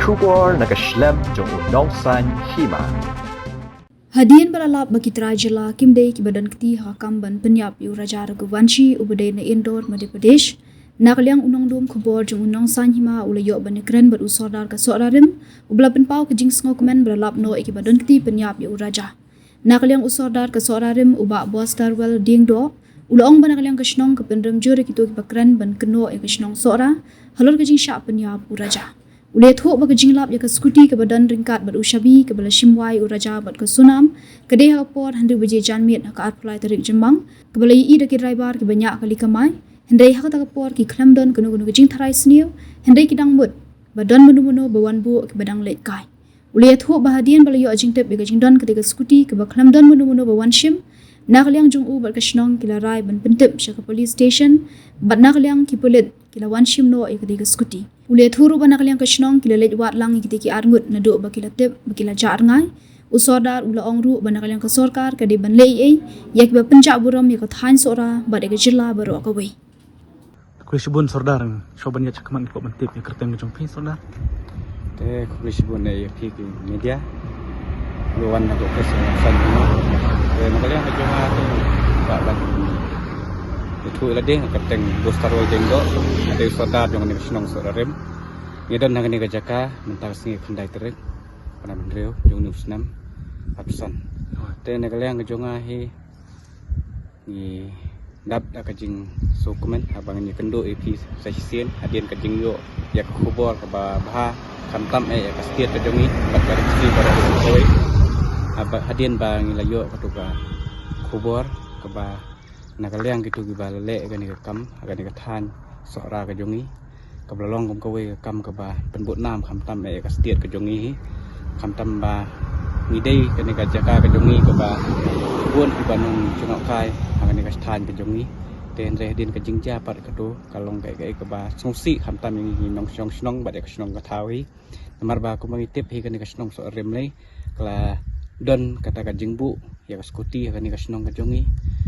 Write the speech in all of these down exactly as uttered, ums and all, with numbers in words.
Khubor na ka shlem jong u Nongsaiñ Hima. Hadien ba la lap ba ki trai jylla kim dei kiba don kti ha ka kam ban pynïap ïa u Raja Raghuvanshi uba dei na Indore, Madhya Pradesh, na ka liang u nongdum khubor jong u Nongsaiñ Hima u la ïoh ban ïakren bad u Sordar ka Sohra Rim uba la pynpaw ka jingsngewkmen ba la lap noh ïa kiba don kti pynïap ïa u Raja. Na ka liang u Sordar ka Sohra Rim u Bah Bostarwell Diengdoh u la ong ba na ka liang ka shnong ka pynrem jur ïa kito kiba kren ban kynnoh ïa ka shnong Sohra halor ka jingshah pynïap u Raja. U la ïathuh ba ka jinglap ïa ka skuti kaba don ryngkat bad u shabi kaba la shim wai u Raja bad ka Sonam ka dei ha ka por hynriew baje janmiet ha ka arphew lai tarik Jymmang, kaba la ïohi da ki driver kiba ñiah kali kamai, hynrei ha kata ka por ki khlem don kano kano ka jingtharai sniew, hynrei ki dang mut ba don mano mano ba wan buh kiba dang leit kai. U la ïathuh ba hadien ba la ïoh jingtip ïa ka jingdon kata ka skuti kaba khlem don mano mano ba wan shim, na ka liang jong u bad ka shnong ki la rai ban pyntip sha ka police station, bad na ka liang ki pulit ki la wan shim noh ïa kata ka skuti. U la ïathuh ruh ba na ka liang ka shnong ki la leit wad lang ïa kita ki arngut naduh ba ki la tip ba ki la jah rngai. U Sordar u la ong ruh ba na ka liang ka sorkar ka dei ban leh ei ei ïa kiba pynjah burom ïa ka thaiñ Sohra bad ïa ka jylla baroh kawei. Khublei shibun Sordar, shuwa ban ïaid shakhmat ngi kwah ban tip ïa ka kyrteng ka jong phi Sordar. Te khublei shibun ïa phi ki media. Ïa wan na ka office ïa san hino. Te na ka liang ka jong nga te ba ban ïathuh ïa lade, nga kyrteng Bostarwell Diengdoh, nga dei u Sordar jong kane ka shnong Sohra Rim. Ngi don ha kane ka jaka mynta ka sngi khyndai tarik, bnai hynriew jong une u snem arphew san. Te na ka liang ka jong nga hi ngi dap da ka jingsngewkmen haba ngi ïakynduh ïa phi sa shisien hadien ka jingïoh ïa ka khubor kaba bha khamtam eh ïa ka state ka jong ngi bad ka ri Khasi baroh kawei. Haba hadien ba ngi la ïoh katu ka khubor kaba na ka liang kitu kiba la leh kane ka kam ha kane ka thaiñ Sohra ka jong ngi, kaba la long kum kawei ka kam kaba pynbud nam khamtam eh ïa ka state ka jong ngi hi. Khamtam ba ngi dei kane ka jaka ka jong ngi kaba bun kiba nang jngohkai ha kane ka thaiñ ka jong ngi. Te hynrei hadien ka jingjia pat katu ka long kaei kaei kaba sngewsih khamtam ïa ngi nongshong shnong bad ïa ka shnong ka thaw hi. Namar ba kumba ngi tip hi kane ka shnong Sohra Rim lei ka la don kata ka jingbuh ïa ka skuti ha kane ka shnong ka jong ngi,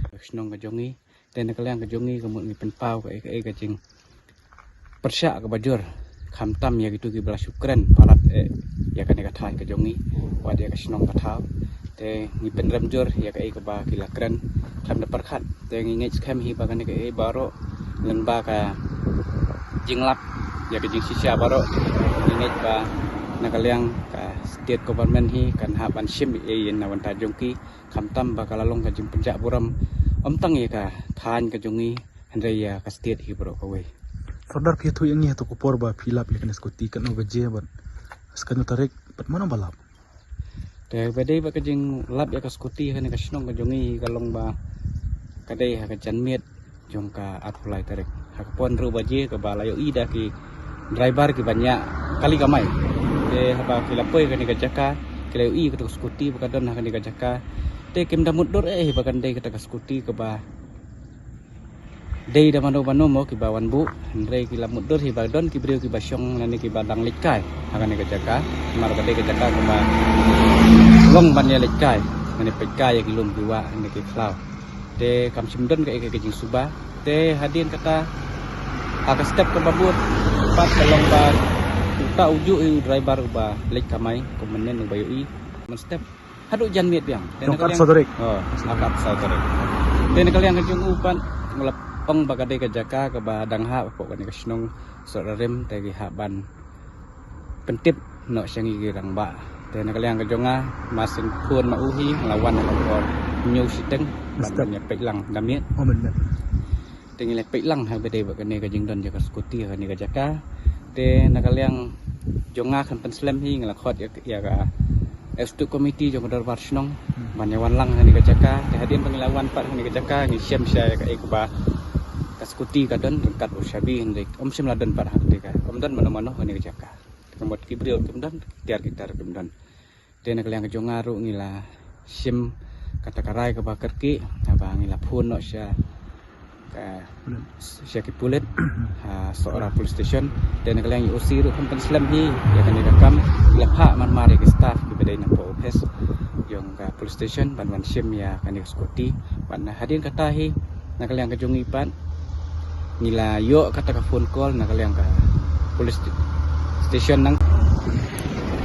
ka shnong ka jong ngi. Te na ka liang ka jong ngi ka mut ngi pynpaw kaei kaei ka jingpyrshah kaba jur khamtam ïa kitu kiba la shu kren palat eh ïa kane ka thaiñ ka jong ngi wat ïa ka shnong ka thaw. Te ngi pynrem jur ïa kaei kaba ki la kren khlem da pyrkhat. Te ngi ngeit skhem hi ba kane kaei baroh lyngba ka jinglap ïa ka jingshisha baroh, ngi ngeit ba na ka liang ka state government hi kan hap ban shim ei ei na bynta jong ki. Khamtam ba ka la long ka jingpynjah burom ym tang ïa ka thaiñ ka jong ngi hynrei ïa ka state hi baroh kawei. Sordar, phi ïathuh ïa ngi ha katu ka por ba phi lap ïa kane ka skuti katno baje bad ha katno tarik bad mano ba lap? Te ba dei ba ka jinglap ïa ka skuti ha kane ka shnong ka jong ngi ka long ba ka dei ha ka janmiet jong ka arphew lai tarik ha ka por hynriew baje kaba la ïohi da ki driver kiba ñiah kali kamai. Te haba ki la poi ha kane ka jaka ki la ïohi katu ka skuti ba ka don ha kane ka jaka. Te kim da mutdur eh ba kan dei kata ka skuti kaba dei da mano mano mo kiba wan buh, hynrei ki la mutdur hi ba don ki briew kiba shong lane kiba dang leit kai ha kane ka jaka. Namar ka dei ka jaka kaba long ban ïa leit kai, lane peit kai ïa ki lum ki wah lane ki khlaw. Te kam shym don kaei kaei ka jingsuba. Te hadien kata ha ka step kaba bud pat ka long ba uta ujuh u driver uba leit kamai kum mynnin uba ïohi mynstep haduh janmiet biang. Te na ka liang, oh, ha ka arphew saw tarik. Te na ka liang ka jong u pat nga la ong ba ka dei ka jaka kaba dang hap hapoh kane ka shnong Sohra Rim, te ki hap ban pyntip noh sha ngi ki rangbah. Te na ka liang ka jong nga, ma shen phone ma u hi nga la wan ha ka por hynñiew shiteng ban ïa peit lang da miet. Te ngi la peit lang ha ba dei bad kane ka jingdon jong ka skuti ha kane ka jaka. Te na ka liang jong nga khlem pynslem hi nga la khot ïa ka executive committee jong ka dorbar shnong ban ïa wan lang ha kane ka jaka. Te hadien ba ngi la wan pat ha kane ka jaka ngi shem sha ïa kaei kaba ka skuti ka don ryngkat u shabi, hynrei ym shym la don pat ha kane ka, ym don mano mano ha kane ka jaka. Te ka mut ki briew kim don, ki tiar ki tar kim don. Te na ka liang ka jong nga ruh ngi la shim kata ka rai kaba kyrkieh haba ngi la phone noh sha ka, sha ki pulit ha Sohra Police Station. Te na ka liang i O C ruh khlem pynslem hi ïa kane ka kam, i la phah mar mar ïa ki staff kiba dei na poh office jong ka police station ban wan shim ïa kane ka skuti. Bad na hadien kata hi na ka liang ka jong ngi pat ngi la ïoh kata ka phone call na ka liang ka police station nang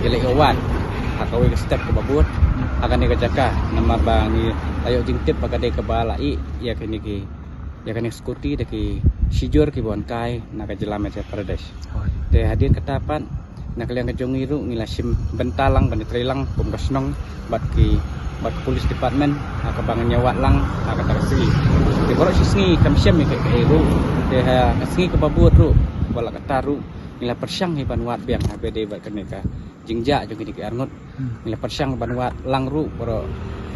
Ki leh ïa wad ha kawei ka step kaba bud ha kane ka jaka, namar ba ngi la ïoh jingtip ba ka dei kaba la ïeh ïa kane ki, ïa kane ka skuti da ki shijur kiba wan kai na ka jylla Madhya Pradesh. Te hadien kata pat, na ka liang ka jong ngi ruh ngi la shim bynta lang ban ïatrei lang kum ka shnong bad ki, bad ka police department ha kaba ngan ïa wad lang ha kata ka sngi. Te baroh shi sngi kam shym ïa kaei kaei ruh. Te ha ka sngi kaba bud ruh, wat la katta ruh, ngi la pyrshang hi ban wad biang ha kaba dei bad kane ka jingjia jong kine ki arngut. Ngi la pyrshang ban wad lang ruh baroh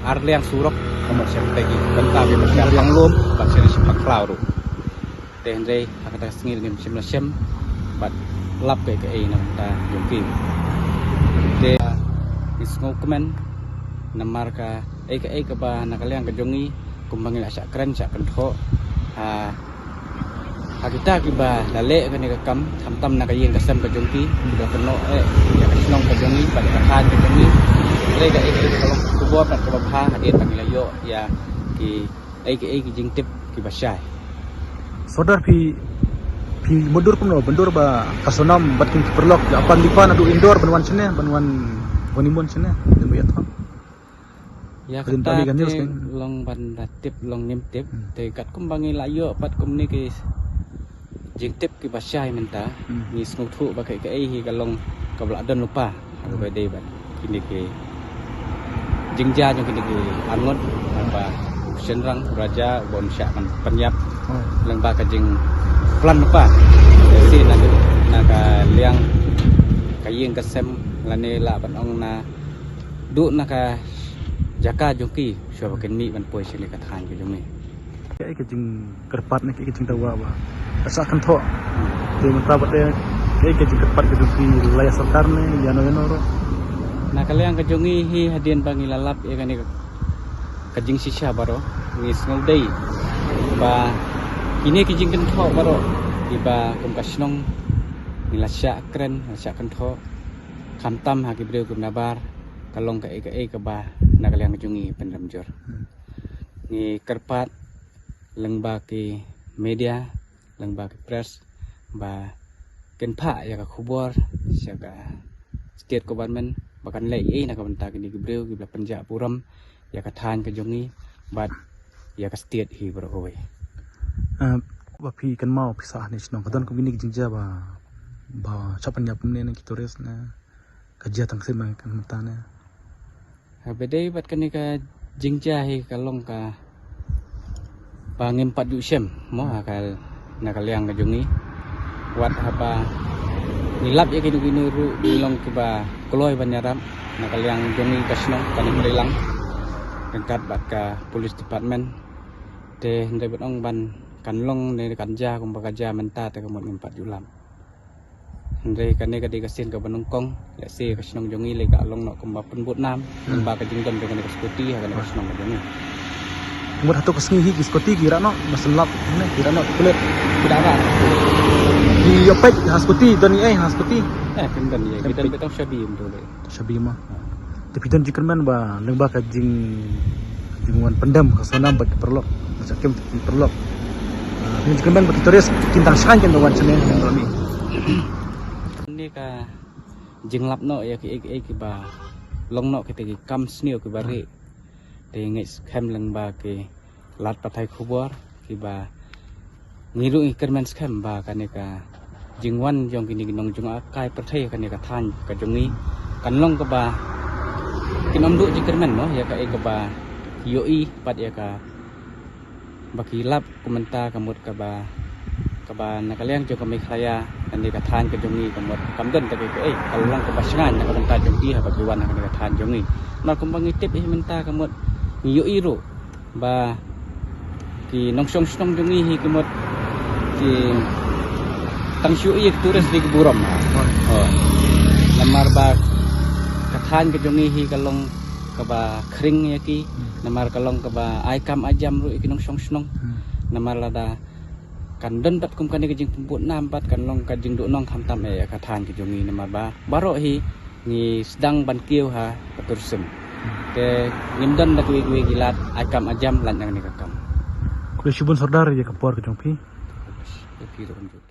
ar liang surok, ka mut sha kata ki bynta kiba sha Panglum bad sha Shipakhlaw ruh. Te hynrei ha kata ka sngi ngim shym la shem bad lap kaei kaei na ka bynta jong ki. Te ngi sngewkmen namar kaei kaei kaba na ka liang ka jong ngi kumba ngi la shah kren shah kynthoh ha, ha kita kiba la leh kane ka kam, khamtam na ka ïing ka sem ka jong ki, kiba kynnoh eh ïa ka shnong ka jong ngi bad ka thaiñ ka jong ngi. Hynrei kaei kaei ka long ka khubor bad kaba bha hadien ba ngi la ïoh ïa ki, kaei kaei ki jingtip kiba shai. Sordar, phi, phi mutdur kumno ban dur ba ka Sonam bad kine ki paralok ïa pan lipan haduh Indore ban wan shane, ban wan, wan imon shane, ban ïa thon. Ïa kata te long ban da tip long ngim tip. Te katkum ba ngi la ïoh pat kumne ki jingtip kiba shai mynta, ngi sngewthuh ba kaei kaei hi ka long kaba la don lypa ha kaba dei bad kine ki jingjia jong kine ki arngut, ba u shynrang u raja ba un shah kan pynïap lyngba ka jingplan lypa. Te shi na, na ka liang ka ïing ka sem lane lah ban ong naduh na ka jaka jong ki shuwa ba kin mih ban poi sha kane ka thaiñ ka jong ngi. Kaei ka jingkyrpad ne kaei ka jingdawa ba ka shah kynthoh? Te mynta pat te kaei ka jingkyrpad ka jong phi, la ïa sorkar ne ïano ïano ruh? Na ka liang ka jong ngi hi hadien ba ngi la lap ïa kane ka, ka jingshisha baroh, ngi sngewdei ba kine ki jingkynthoh baroh kiba kum ka shnong ngi la shah kren, la shah kynthoh, khamtam ha ki briew kiba nabar, ka long kaei kaei kaba na ka liang ka jong ngi pynrem jur. Ngi kyrpad lyngba ki media, lyngba ki press, ba kin phah ïa ka khubor sha ka state government ba kan leh ei na ka bynta kine ki briew kiba la pynjah burom ïa ka thaiñ ka jong ngi bad ïa ka state hi baroh kawei. Ah, ba phi kynmaw phi sah ne shnong ka don kum kine ki jingjia ba, ba shah pynïap kumne ne ki tourist ne ka jia tang sim ka mynta ne? Haba dei bad kane ka jingjia hi ka long kaba ngim pat ju shem mo ha ka, na ka liang ka jong ngi. Wat haba ngi lap ïa kino kino ruh ngi long kiba kloi ban ïarap na ka liang jong ngi ka shnong, kane ka Breilang ryngkat bad ka police department. Te hynrei ban ong ban kan long ne kan jia kumba ka jia mynta te ka mut ngim pat ju lap. Hynrei kane ka dei ka sien kaba nyngkong, lehse ka shnong jong ngi lei ka long noh kumba pynbud nam lyngba ka jingdon jong kane ka skuti ha kane ka shnong ka jong ngi. Mut hato ka sngi hi ki skuti ki rah noh, ba shen lap ne ki rah noh, ki pulit ki da rah. Ki ïoh peit ha skuti, don ei ha skuti? Eh, kim don ei, ki don beit tang shabi mynta lei. Shabi ma. Te phi don jingkyrmen ba lyngba ka jing, jingwan pyndem ka Sonam bad ki paralok, ba shah kem ki paralok, ah, phi don jingkyrmen ba ki tourist kin dang shngaiñ kin da wan shane, kin da wan. Ni ka jinglap noh ïa kiei kiei kiba long noh kita ki kam sniew kiba rieh. Te ngeit skhem lyngba ki lad pathai khubor kiba ngi ruh ngi kyrmen skhem ba kane ka jingwan jong kine ki nongjngohkai pyrthei kane ka thaiñ ka jong ngi kan long kaba kin ym duh jingkyrmen mo ïa kaei kaba ïohi pat ïa kaba ki lap kumta ka mut kaba, kaba na ka liang jong ka Meghalaya kane ka thaiñ ka jong ngi ka mut kam don ta kaei kaei, ka long kaba shngaiñ na ka bynta jong ki haba ki wan ha kane ka thaiñ jong ngi. Namar kumba ngi tip hi mynta ka mut ngi ïohi ruh ba ki nongshong shnong jong ngi hi ki mut ki tang shu ïa ki tourist dei ki burom. Oh. Namar ba ka thaiñ ka jong ngi hi ka long kaba khring ïa ki. Hmm. Namar ka long kaba ai kam ai jam ruh ïa ki nongshong shnong. Hmm. Namar lada kan don pat kum kane ka jingpynbud nam pat kan long ka jingduhnong khamtam ïa ka thaiñ ka jong ngi namar ba baroh hi ngi sdang ban kiew ha ka tourism. Te ngim don da kiwei kiwei ki lad ai kam ai jam lait na kane ka kam. Khublei shibun Sordar ïa ka por ka jong phi. Ïa phi ruh kumjuh.